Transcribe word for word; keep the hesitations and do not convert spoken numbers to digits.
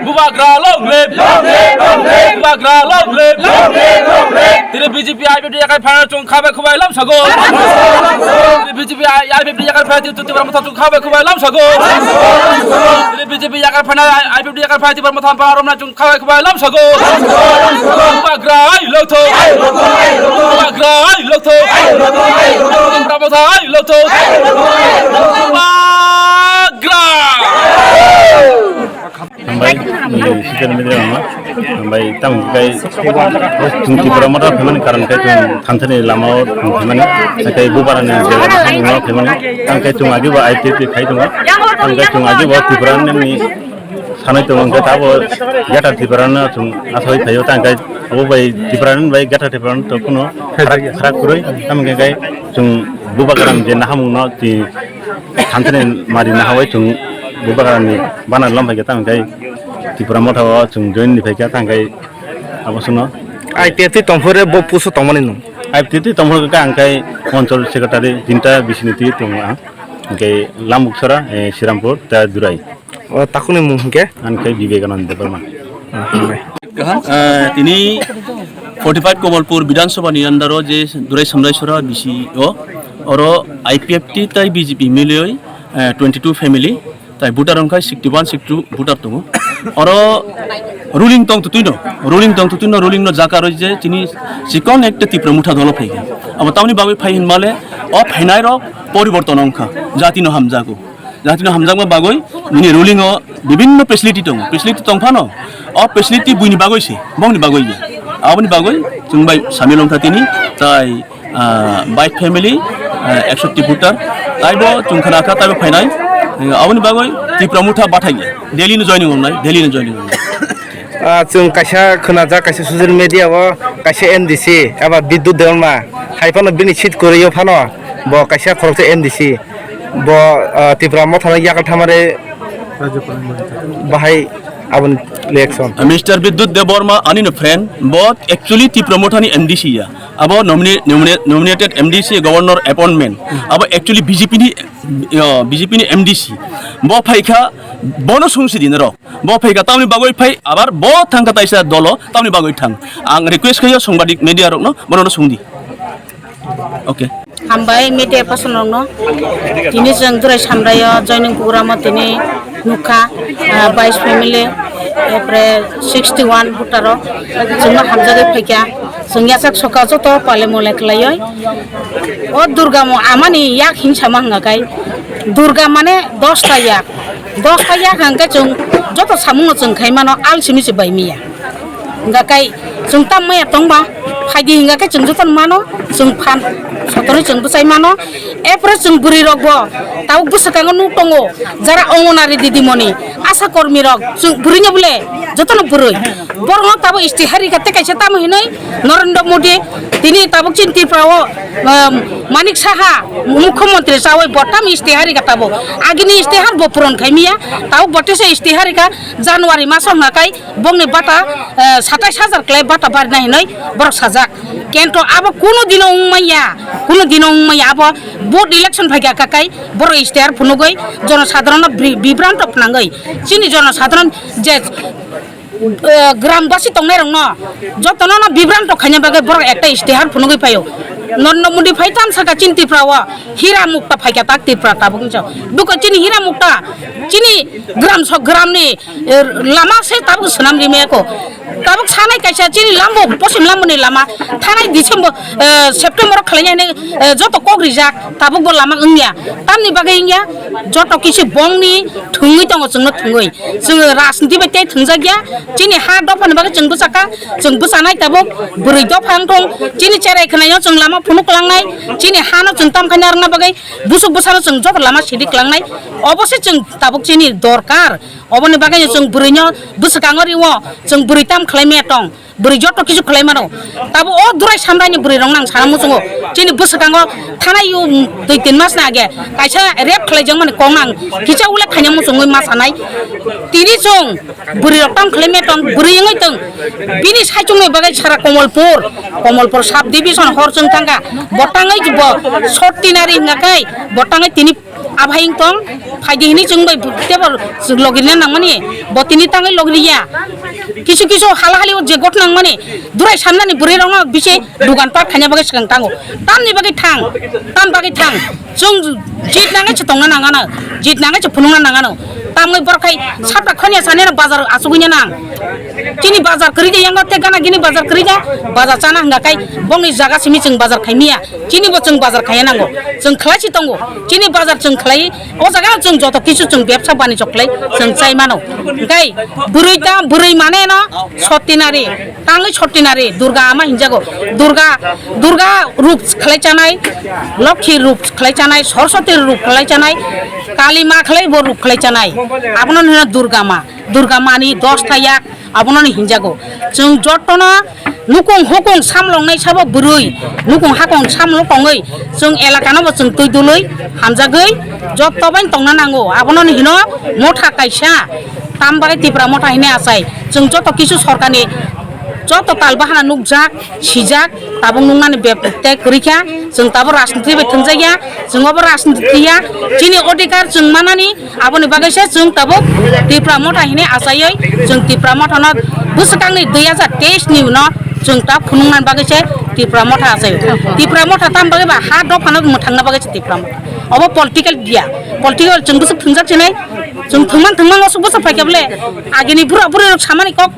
Bubagra long live! Bubagra long live! Tini B J P I P F T yakai phaina chwng khabai khubai lamsago. Tini B J P I P F T yakai phaina tini Tipra Motha chwng khabai khubai lamsago. Tini B J P yakai phaina I P F T yakai phaina Tipra Motha phaina romna chwng khabai khubai lamsago. Bubagra ai lokthok. Bubagra ai lokthok. Tipra Motha ai lokthok. Bubagra. Hambai, eh, social media rokno. Hambai, tamo khe chwng Tipra Motha phaimani karon khe chwng thanthani lamao phaimani, tei Bubagrani jaga no phaimani, tamo khe chwng agi bo I P F T khai tongo, tamo khe chwng agi bo Tipra ni sanai tongo, hwnkhe tabo Greater Tipra no chwng asai phaio, tamo khe abo bai Tipra ni bai Greater Tipra no to kuno kharak, kharak kwrwi, tamo khe chwng Bubagrani je nahamung no twi Thanthani mari nahawi chwng Bubagrani bana lom phaikha, tamo khe Tipra Motha o chwng join ni phaikha, tamo khe abo sono. I P F T tongphore bo puso tongmani nung. I P F T tongphore khe ang khe Anchal Secretary tinta bisini twi tongo ang. Hwnkhe Lambuksora, eh, Srirampur, ta Durai. O takuni mung hwnkhe? Ang khe Vivekananda Debbarma. Ah, hambai. Kaham, eh, tini forty five Kobolpur Bidhan Sabha ni under o je Durai Samraisora B C o, oro I P F T tai B J P milioi, eh, twenty two family, tai voter wngkha sixty one, sixty two voter tongo. Oro ruling tong tutui no, ruling tong tutui no, ruling no jaka roi je tini chikon ekta Tipra Motha dolo phaikha. Abo tamni bagwi phai hinmale o phainai rok poriborton wngkha, jati no hamjago. Jatino hamjakma bagwi nini ruling o bibinno facility tongo, facility tong phano o facility buini bagwi se, bongni bagwi ya. Aboni bagwi chwng bai samil wngkha tini, tai, ah, bike family, ah, ekshoti voter, taibo chwng khna kha, taibo phainai. Aboni bagwi Tipra Motha bathai ya, Delhi no joining wngnai, Delhi no joining wngnai. Ah, chwng kaisa khwnajak, kaisa social media o kaisa M D C eba Bidyut Debbarma hai phano bini seat kwrwi o phano bo kaisa khoroksa M D C. Bo, ah, Tipra Mothano yakal thamare bahai aboni reaction. Mister Bidyut Debbarma ani no friend, bo actually Tipra Mothani M D C ya. Abo nomine-, nomine-, nominated M D C, governor appointment. Abo actually B J P ni, yo, B J P ni M D C. Bo phaikha, bono sungsi dinaro. Bo phaikha tamni bagwi phai, abar bo thangkha taisa dolo tamni bagwi thang. Ang request khayo songbadik media rokno, bono sungdi. Okay. Hambai media person rokno. Tini chwng Durai Samraio joining program o tini nukha, ah, bais family, epre sixty one voter o chwngno hamjagwi phaikha. Chwng yachak soka joto pale mole khlaioi. O Durga mo amani yak hingsa ma hwnga kai. Durga mane dosta yak. Dosta yak hwnkhe chwng joto samungno chwng khai mano, alsimi se bai miya. Hwnkha kai chwng tam maya tongba, phaidi hwnkha khe chwng jotono mano, chwng phan sotorwi chwng bwchai mano. Epore chwng bwrwi rokbo tabuk bwswkango nuk tongo, jara Anganwadi didimoni, asha kormi rok, chwng bwrwino bole jotono bwrwi. Borokno tabuk istihar rikha tei kaisa tamo hinwi Narendra Modi tini tabuk chini Tripura o, um, Manik Saha mukhyamantri chawi bo tam istihar rikha tabuk. Agini istihar bo puron khai miya, tabuk bo tesa istihar rikha January maso hwnkha kai bongni bata, eh, satais hajar klai bata barina hinwi borok sajak. Kento abo kuno dino wngmaya, kuno dino wngmaya abo vote election phaikha kakai borok istihar phunugwi jonosadharono bri-, bibranto phnangwi. Chini jonosadharon je, eh, gramwasi tongnairokno jotono no bibranto khaina bagwi borok ekta istihar phunugwi phaio. Narendra Modi phai tam saka chini Tripura o hira mukta phaikha tak Tripura tabuk hinwi. Duka chini hira mukta chini gram sok gramni eh, lama se tabuk swnam rimaya ko. Tabuk sanai kaisa chini lambo, posim lamboni lama. Thanai December, eh, September o khlainai hinwi, eh, joto kok rijak, tabuk bo lama wngya. Tamni bagwi wngya, joto kisi bongni thwngwi tongo chwngno thwngwi. Chwng rajniti bai tei thwngjakya. Chini ha dophani bagwi chwng bwchakha, chwng bwchanai tabuk bwrwi dopha wngthong. Chini cherai khwnaino chwng lama phunuk kwlangnai, chini hano chwng tamkhaina rwna bagwi busuk bwsano chwng joto lama sidi kwlangnai. Obo se chwng tabuk chini dorkar. Oboni bagwi chwng bwrwino bwswkango riwo, chwng bwrwi tam khlai maya tong, bwrwi joto kisu khlai mano. Tabo o Durai Samraini bwrwi rok nang sana muchungo. Chini bwswkango thana yu dui tin mas na age kaisa rape khlai jang mani kong nang kicha ule khanya muchungwi ma sanai. Tini chwng bwrwi rok tam khlai maya tong, bwrwi wngwi tong. Bini saichung ni bagwi sara Komolpur, Komolpur sub division hor chwng thangkha. Bo tangwi bo sot tinari hwnga kai, bo tangwi tini Aphai wng tong, phaidi hini chwng bai tebo logirina nangmani, bo tini tangwi logiriya. Kisu kisu hala hali o je got nangmani, Durai Samnani bwrwi rokno bisi dugan pat khaina bagwi swkang tango. Tamni bagwi thang, tam bagwi thang. Chwng jit nangai se tongna nangano, jit nangai se phunukna nangano. Tamwi borok khai sapta khoniya sanina bazar asugwina nang. Chini bazar kwrwi de yango te gana gini bazar kwrwi de bazar chana hwnga kai bongni jaga simi chwng bazar khaimiya. Chini bo chwng bazar khaiya nango. Chwng khlai si tongo. Chini bazar chwng khlai. O jaga chwng joto kisu chwng bebsa bani chok khlai. Chwng chai mano. Hwnkhe bwrwi ta, bwrwi mane no sottinari. Tangwi sottinari. Durga ama hinjago. Durga, Durga rup khlai chanai. Lokhi rup khlai chanai. Saraswati rup khlai chanai. Kali ma khlai bo rup khlai chanai. Abono hino Durga ma. Durga mani dos ta yak abono ni hinjago. Chwng jotono nukung hukung samlongnai sabo bwrwi, nukung hakung samlok tongwi chwng elakano bo chwng twi dului hamjagwi joto bai tongna nango. Abono ni hino motha kaisa tam bagwi Tipra motha hinwi achai. Chwng joto kisu sorkarni joto tal bahana nukjak, sijak, tabuk nuknani bek tei kwrwi kha. Chwng tabuk rajniti bai thwngjakya, chwng obo rajniti ya. Chini odhikar chwng manani, aboni bagwi se chwng tabuk Tipra motha hinwi achaiwi, chwng Tipra mothano bwswkangni dui hajar teis ni uno chwng ta phunuknani bagwi se Tipra motha achai. Tipra motha tam bagwi ba ha dophano mwthangna bagwi se Tipra motha. Obo political ya, political chwng bwswk thwngjak sinai, chwng thwngman thwngman osuk bwswk phaikha bole, agini bura buri rok samani kok